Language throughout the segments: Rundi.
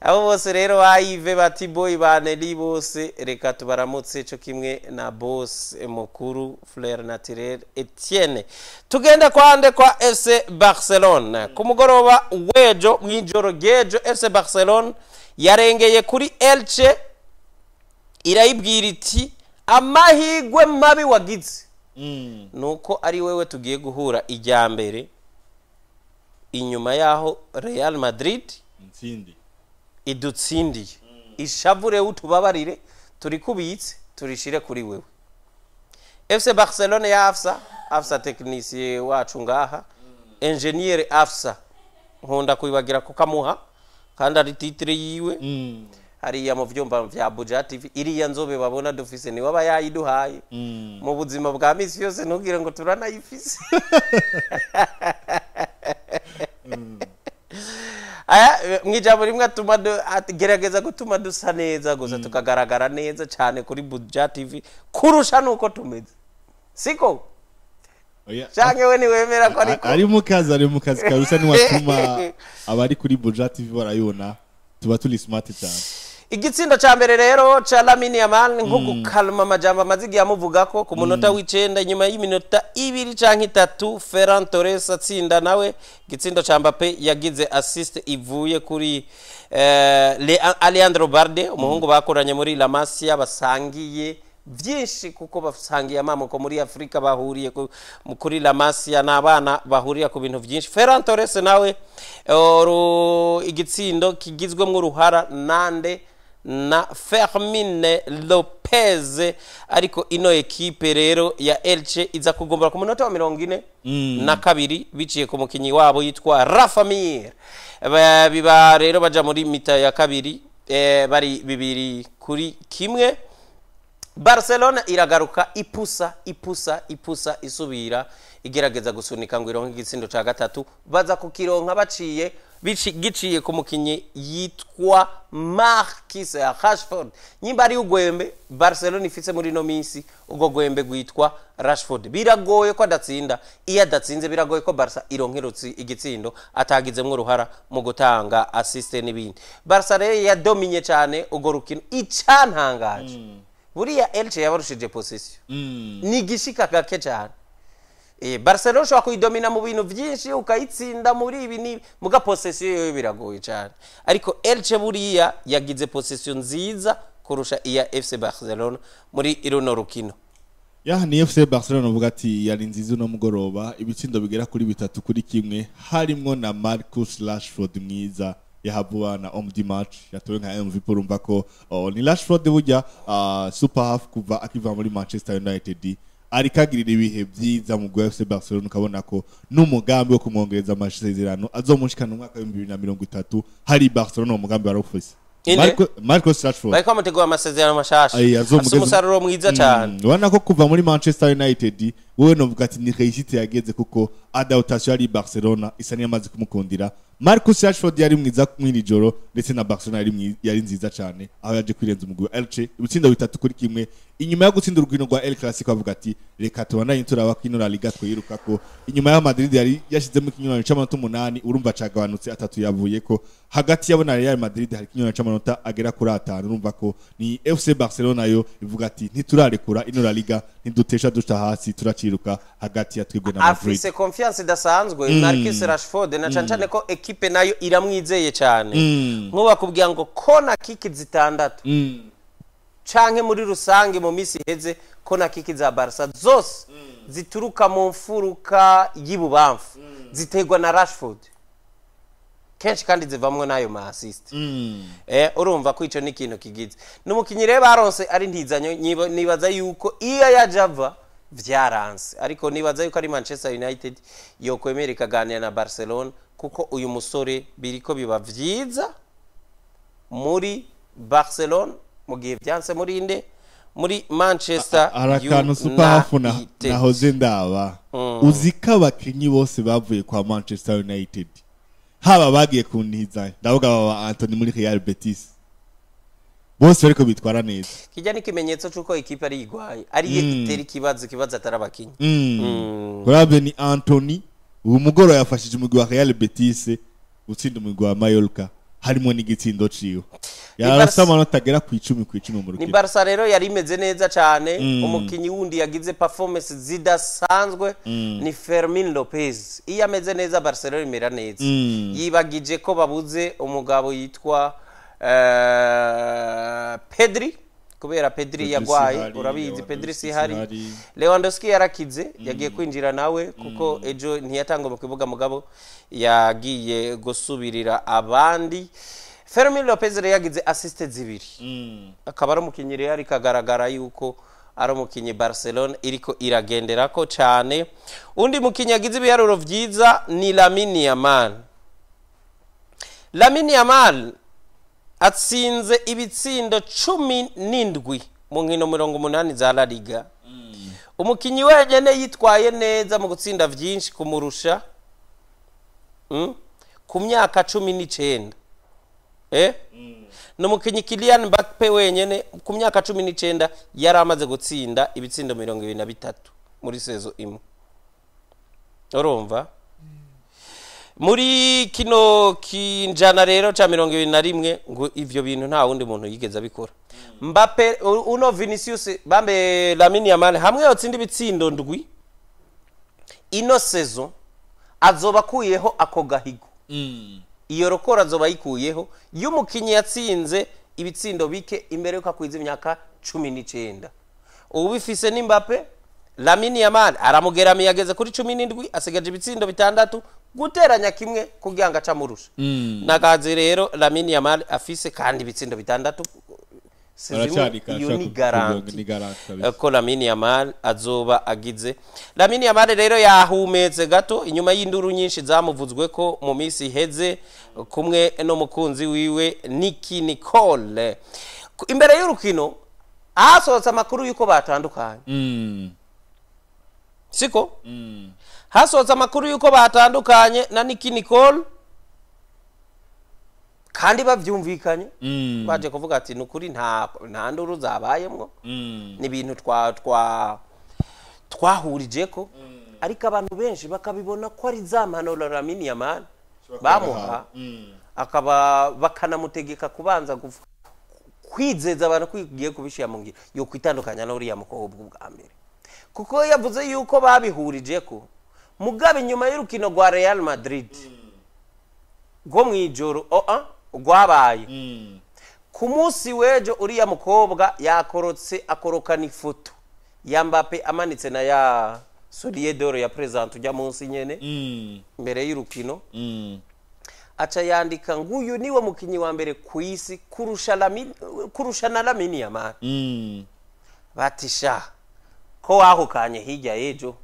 Abo bose rero ba Yves, ba Tiboy, ba Nelly, bose reka tubaramutse, cyo kimwe na boss mukuru Fleur Naturel Etienne. Tugende kwande kwa FC Barcelona. Ku mugoroba w'ejo, mw'ijoro ry'ejo, FC Barcelona yarengeye kuri Elche, irayibwira iti: "Amahigwe mabi wagize nuko ari wewe tugiye guhura ijya mbere inyuma yaho Real Madrid Ntsinzi idutsindiye. Ishavure utubabarire, turikubitse, turishire kuri wewe." FC Barcelone ya Afsa, Afsa technicien wacu ngaha, ingénieur Afsa, nkunda kubibagira kukamuha kandi ari titre yiwe hariya mu vyumba vya Buja TV. Iriya nzobe babona dufise niwe aba yayiduhaye. Mu buzima bwa misi yose ntugire ngo turanayifise. Aya mwijambo rimwe atuma gerageza gutuma dusa neza gusa, tukagaragara neza cyane kuri Buja TV kurusha nuko tumeze, siko? Oya. Canke we niwemera ko ariko? Ari mu kazi kabisa, niwatuma abari kuri Buja TV barayibona tuba turi smart cyane. Igitsindo ca mbere rero ca Lamine Yamal, nko gukalma amajambo amaze igihe amuvuga ko, ku munota w'icenda, nyuma y'iminota 2 canke 3, Ferran Torres atsinda nawe igitsindo ca Mbappe. Yagize assist ivuye kuri Alejandro Balde, umuhungu bakoranye muri La Masia, basangiye byinshi kuko basangiye amamuko muri Afrika, bahuriye kuri La Masia, n'abana bahuriye ku bintu byinshi. Ferran Torres nawe igitsindo kigizwemo uruhara nande? Na Fermin Lopez. Ariko ino ekipe rero ya Elche iza kugombora ku munota wa 42 biciye ku mukinyi wabo yitwa Rafa Mir. Biba rero baja muri mi-temps ya kabiri bari 2-1. Barcelona iragaruka, ipusa, ipusa, ipusa, isubira igerageza gusunika ngo ironke igitsindo ca gatatu. Baza kukironka baciye giciye ku mukinyi yitwa Marcus Rashford. Nyimba ari ugwembe Barcelona ifise muri no minsi, ubwo gwembe gwitwa Rashford. Biragoye ko adatsinda. Iyo adatsinze biragoye ko Barca ironkera igitsindo atagizemwo uruhara mu gutanga assist n'ibindi. Barca rero yadominye cyane urwo rukino. Icantangaje, buriya Elche yabarushije possession, ni igishika gake cyane. Barcelona ushobora kuyidomina mu bintu byinshi, ukayitsinda muri ibi n'ibi, muga possession yoyo biragoye cyane. Ariko Elche buriya yagize possession nziza kurusha iya FC Barcelona muri runo rukino. Ya, ni FC Barcelona uvuga ati yari nziza uno mugoroba. Ibitsindo bigera kuri 3-1, harimwo na Marcus Rashford mwiza, yahavuwa na homme du match, yatowe nka MVP. Urumva ko, oh, ni Rashford burya, super half kuva akiva muri Manchester United ariko agirira ibihe byiza mu gwa FC Barcelona. Ukabona ko n'umugambi wo kumwongereza amasezerano azomushikana mu mwaka wa 2030 hari Barcelona, uwo mugambi warawufise. Inde? Marcus Rashford. Bariko bamutegura amasezerano mashasha. Ay, azomugeza- Afise umusaruro mwiza cyane. Ubona ko kuva muri Manchester United wowe novuga ati ni réussite yageze, kuko adaptation yari Barcelona isa niyamaze kumukundira. Marcus Rashford yari mwiza mw'iri joro, ndetse na Barcelona yari nziza cyane, aho yaje kwirenza umugwi wa Elche ibitsindo 3-1, inyuma yo gutsinda urukino rwa El Clasico. Avuga ati reka tubandanye turaba ko ino La Liga twiruka ko inyuma ya Madrid yari yashizemo ikinyuranyo c'amanota 8, urumva cagabanutse, atatu yavuye ko hagati yabo na Real Madrid hari ikinyuranyo c'amanota agera kuri 5. Urumva ko ni FC Barcelona yo ivuga ati ntiturarekura ino La Liga, ntidutesha duca hasi, turaciruka hagati ya twebwe na Madrid. Afise confiance idasanzwe Marcus Rashford, na cane cane ko ekipe nayo iramwizeye cyane. Nk'ubu bakubwira ngo corner kick zitandatu canke muri rusange mu minsi iheze, corner kick za Barca zose zituruka mu mfuruka y'ibubamfu ziterwa na Rashford kenshi, kandi zivamwo n'ayo ma assist. Urumva ko ico ni ikintu kigize n'umukinyi rero baronse ari ntizanyo. Nibaza yuko iyo yaje ava vyaranse, ariko nibaza yuko ari Manchester United yokwemera ikaganira na Barcelona, kuko uyu musore biriko biba vyiza muri Barcelona mu gihe vyanse muri inde? Muri Manchester Hari akantu super hafu na United. Nahoze ndaba, uzi ko abakinyi bose bavuye kwa Manchester United, haba bagiye ku ntizanyo, ndavuga baba Anthony muri Real Betis, bose bariko bitwara neza. Kijya ni ikimenyetso c'uko ikipe ari igwaye, ariyo itera ikibazo, ikibazo atari abakinyi. Urabye ni Anthony uyu mugoroba yafashije umugwi wa Real Betis gutsinda umugwi wa Mallorca. Harimo n'igitsindo ciwe, yarasa amanota agera ku 10 ku 10 mu Ni rukino. Barca rero yari imeze neza cyane. Umukinyi wundi yagize performance zidasanzwe ni Fermin Lopez. Iyo ameze neza, Barcelona imera neza. Yibagije ko babuze umugabo yitwa Pedri, kubera Pedri Pedri yagwaye. sihari, Urabizi, Lewandowski Pedri sihari. sihari. Lewandowski yarakize, yagiye kwinjira nawe kuko ejo ntiyatangwa mu kibuga, mugabo yagiye gusubirira abandi. Fermin Lopez rero yagize assist zibiri, akaba ari umukinnyi rero ariko agaragara yuko ari umukinnyi Barcelona iriko iragenderako cyane. Undi mukinnyi yagize ibiharuro vyiza ni Lamine Yamal. Lamine Yamal atsinze ibitsindo 17 mu nkino 80 za La Liga. Umukinnyi wenyine yitwaye neza mu gutsinda vyinshi kumurusha ku myaka 19 ni umukinnyi Kylian Mbappe wenyine. Ku myaka 19 yari amaze gutsinda ibitsindo 23 muri saison imwe. Urumva, muri kino kinjana rero ca 21, ngo ivyo bintu nta wundi muntu yigeze abikora. Mbappe, uno Vinicius bambe Lamine Yamal, hamwe yotsinda ibitsindo ndwi ino saison, azoba akuyeho ako gahigo. Iyo record azoba ayikuyeho iyo umukinnyi yatsinze ibitsindo bike imbere yuko akwiza imyaka 19. Ubu bifise ni Mbappe. Lamine Yamal aramugeramiye, ageze kuri 17, asigaje ibitsindo bitandatu guteranya kimwe kugira ngo acamurusha. Nakazi rero Lamine Yamal afise, kandi ibitsindo bitandatu si zimwe, Aracyari iyo ni garantie ni garantie kabisa. Ko Lamine Yamal azoba agize. Lamine Yamal rero yahumetse gato inyuma y'induru nyinshi zamuvuzwe ko mu minsi iheze kumwe n'umukunzi wiwe Nicky Nicole. Imbere y'urukino hasohotse amakuru y'uko batandukanye. Siko hasohotse amakuru y'uko batandukanye na Nicky Nicole kandi bavyumvikanye. Baje kuvuga ati ni ukuri, nta nduru zabayemwo, ni ibintu twahurije ko, ariko abantu benshi bakabibona ko ari za mpanuro Lamine Yamal bamuha, akaba bakanamutegeka kubanza kwizeza abantu ko igiye kubishyira mu ngiro yo kwitandukanya n'uriya mukobwa ubwa mbere, kuko yavuze yuko babihurije ko. Mugabe inyuma y'urukino rwa Real Madrid rwo mu ijoro rwabaye ku munsi w'ejo, uriya mukobwa yakorotse, akorokana ifoto ya Mbappe amanitse na ya Soulier d'Or ya présent ujya munsi nyene mbere y'urukino, aca yandika ngo uyu niwe mukinyi wa mbere ku isi kurusha Lamine, kurusha na Lamine Yamal. Batisha ko wahukanye hirya y'ejo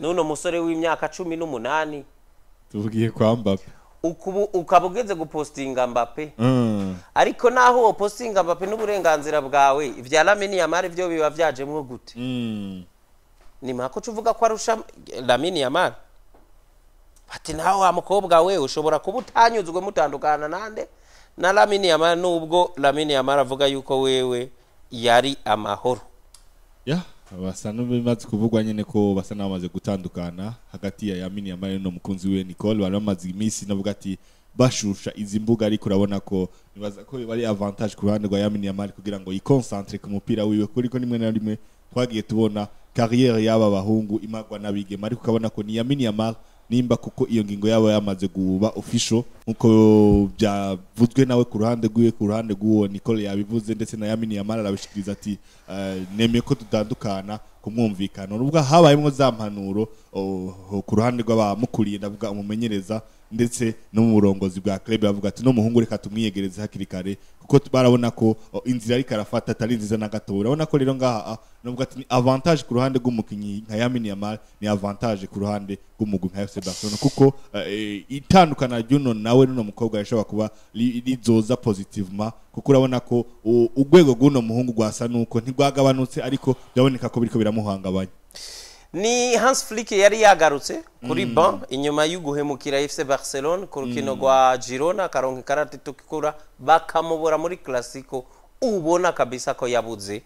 n'uno musore w'imyaka 18? Tuvugiye kwa Mbappe. Ukaba ugeze gupostinga Mbappe. Ariko naho uwo postinga Mbappe n'uburenganzira bwawe, ibya Lamine Yamal byo biba byajemwo gute? Ni mpaka uca uvuga ko arusha Lamine Yamal. Ati nawe wa mukobwa we ushobora kuba utanyuzwe, mutandukana nande, na Lamine Yamal, nubwo Lamine Yamal avuga yuko wewe yari amahoro. Ya, basa n'ubimaze kuvugwa nyene ko basa n'abamaze gutandukana hagati ya Lamine Yamal no mukunzi we Nicole. Bari bamaze iminsi, navuga ati, bashusha izi mbuga, ariko urabona ko nibaza ko bari avantage ku ruhande rwa Lamine Yamal kugira ngo yiconcentre ku mupira wiwe, kuriko nimwe na rimwe twagiye tubona carrière y'aba bahungu imagwa n'abigeme, ariko ukabona ko ni Lamine Yamal nimba kuko iyo ngingo yabo yamaze guba official nkuko byavuzwe nawe ku ruhande rwiwe, ku ruhande rw'uwo Nicole yabivuze, ndetse na Lamine Yamal arabishikiriza ati nemeye ko tutandukana ku mwumvikano, nubwo habayemwo za mpanuro ku ruhande rw'abamukuriye, ndavuga umumenyereza ndetse no mu burongozi bwa club, bavuga ati no muhungu reka tumwiyegereze hakiri kare, kuko barabona ko inzira ariko arafata atari nziza na gato. Urabona ko rero ngaha navuga ati ni avantage ku ruhande rw'umukinyi nka Lamine Yamal, ni avantage ku ruhande rw'umugwi nka FC Barcelona, kuko itandukana ry'uno nawe n'uno mukobwa rishobora kuba rizoza positivement, kuko urabona ko urwego rw'uno muhungu rwasa nuko ntirwagabanutse, ariko byaboneka ko biriko biramuhangabanya. Ni Hans Flick yari yagarutse kuri banc inyuma y'uguhemukira FC Barcelona ku rukino rwa Girona, akaronka ikarata itukura, bakamubura muri Clasico. Ubona kabisa ko yabuze,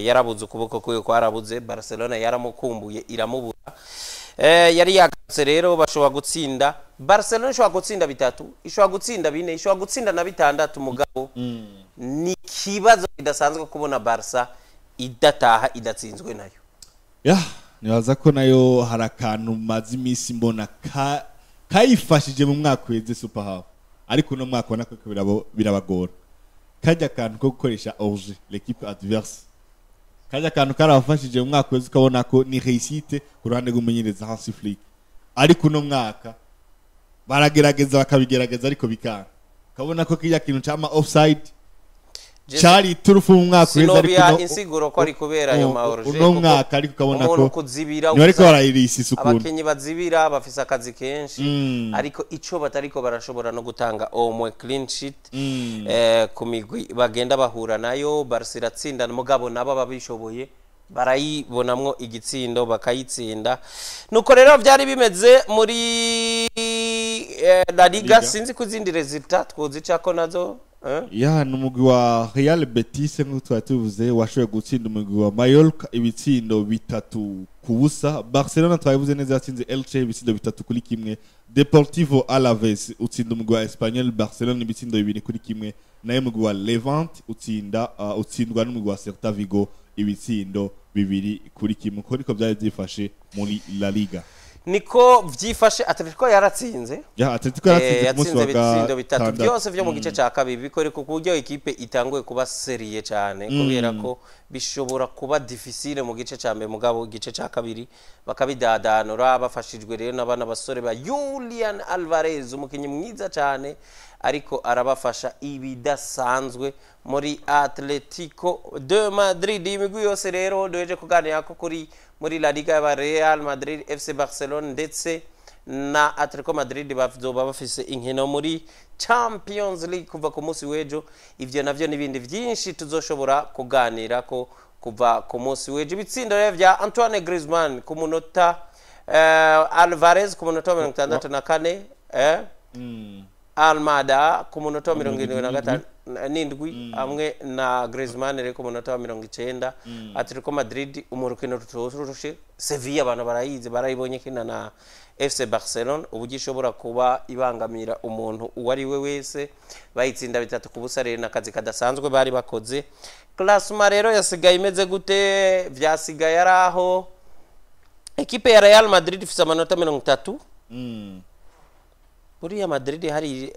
yarabuze ukuboko kwiwe kwarabuze. Barcelona yaramukumbuye iramubura. Yari yagarutse rero, bashobora gutsinda. Barcelona ishobora gutsinda bitatu, ishobora gutsinda bine, ishobora gutsinda na bitandatu, mugabo ni ikibazo kidasanzwe kubona Barca idataha idatsinzwe nayo. Ya, nibaza ko nayo hari akantu maze iminsi mbona kayifashije mu mwaka uheze, Super Half, ariko uno mwaka ubona ko birabagora. Kajya akantu ko gukoresha hors-jeu l'équipe adverse, kajya akantu karabafashije mu mwaka uheze, ukabona ko ni réussite ku ruhande rw'umumenyereza Hansi Flick, ariko uno mwaka baragerageza, bakabigerageza, ariko bikanga. Ukabona ko kirya kintu cama offside cari iturufu mu mwaka uheze, ariko Sinobia insiguro ko ari kubera ayo ma hors-jeu. Uno mwaka ariko ukabona umuntu ko kuzibira nibariko barayirisisa ukuntu. Abakinyi bazibira bafise akazi kenshi, ariko ico batariko barashobora no gutanga omwe clean sheet ku migwi bagenda bahura nayo. Barca iratsinda, mugabo nabo babishoboye barayibonamwo igitsindo bakayitsinda. Nuko rero byari bimeze muri La Liga. Liga. Sinzi ko izindi résultats twozicako nazo, eh? Ya, ni umugwi wa Real Betis, nk'uko twari tubivuze, washoboye gutsinda umugwi wa Mallorca ibitsindo 3-0. Barcelona twabivuze neza, yatsinze Elche ibitsindo 3-1. Deportivo Alaves utsinda umugwi wa Espanyol Barcelona ibitsindo 2-1, nayo umugwi wa Levante utsinda utsindwa n'umugwi wa Celta Vigo ibitsindo 2-1. Uko niko byari byifashe muri La Liga. Niko vyifashe. Atletico yaratsinze. Ya, Atletico yaratsinze ku munsi Yatsinze wa ibitsindo bitatu gatandatu. byose vyo mu gice ca kabiri. Bikoreka ku buryo ekipe itanguye kuba sérieux cyane, kubera ko bishobora kuba difficile mu gice ca mbere, mugabo igice ca kabiri bakabidadanura, bafashijwe rero n'abana basore ba Julian Alvarez, umukinyi mwiza cyane, ariko arabafasha ibidasanzwe muri Atletico de Madrid. Imigwi yose rero duheje kuganira ko kuri muri La Liga ya Real Madrid, FC Barcelona ndetse na Atletico Madrid bazoba bafise inkino muri Champions League kuva ku munsi w'ejo. Ivyo navyo n'ibindi vyinshi tuzoshobora kuganira ko kuva ku munsi w'ejo. Ibitsindo rero vya Antoine Griezmann ku munota Alvarez ku munota wa 64, Almada ku munota wa 77 hamwe na Griezmann rero ku munota wa 90. Atletico Madrid mu rukino rutoroshe. Sevilla abantu barayizi, barayibonye kina na FC Barcelona, uburyo ishobora kuba ibangamira umuntu uwo ari we wese. Bayitsinda 3-0 rero, n'akazi kadasanzwe bari bakoze. Classement rero yasigaye imeze gute? Vyasigaye ari aho ekipe ya Real Madrid ifise amanota 30. Buriya Madrid hari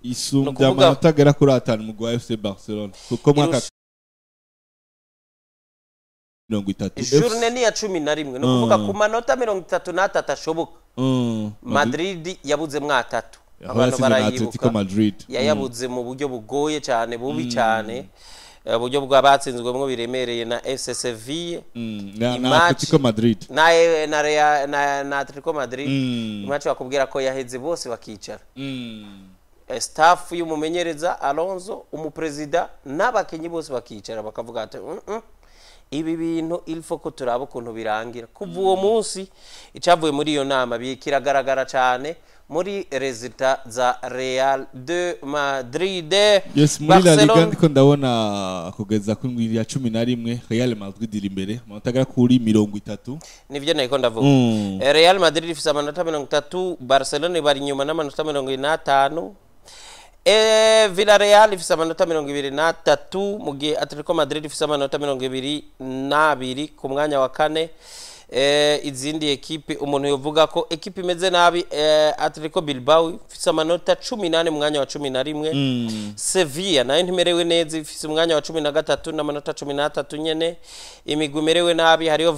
Isumbya amanota agera kuri atanu umugwi wa FC Barcelona, kuko mwaka 30. Journée ni ya 11, ni ukuvuga ku manota 33 ashoboka, Madrid yabuzemwo atatu. Aho Abantu yatsinze na Atletico barayibuka. Madrid. Yayabuze mu buryo bugoye cyane, bubi cyane, uburyo bwa batsinzwemwo biremereye na FC Sevilla. Na Atletico Madrid. Na Atletico Madrid. Imatch bakubwira ko yaheze bose bakicara, staff y'umumenyereza Alonso, umuperezida n'abakinyi bose bakicara bakavuga ati: Ibi bintu il faut ko turaba ukuntu birangira." Kuva uwo munsi icavuye muri iyo nama kiragaragara cyane muri résultats za Real de Madrid. Yes, muri La Liga Barcelona- ndiko ndabona kugeza ku ndwi ya 11 Real Madrid iri imbere, amanota agera kuri 30. Nivyo nariko ndavuga. Real Madrid ifise amanota 30, Barcelona bari inyuma n'amanota 45. Villarreal ifise amanota 23, mu gihe Atletico Madrid ifise amanota 22 ku mwanya wa kane. Izindi ekipe umuntu yovuga ko ekipe imeze nabi, Atletico Bilbao ifise amanota 18 mu mwanya wa 11. Sevilla nayo ntimerewe neza, ifise umwanya wa 13 n'amanota 13 nyene. Imigwi imerewe nabi hariyo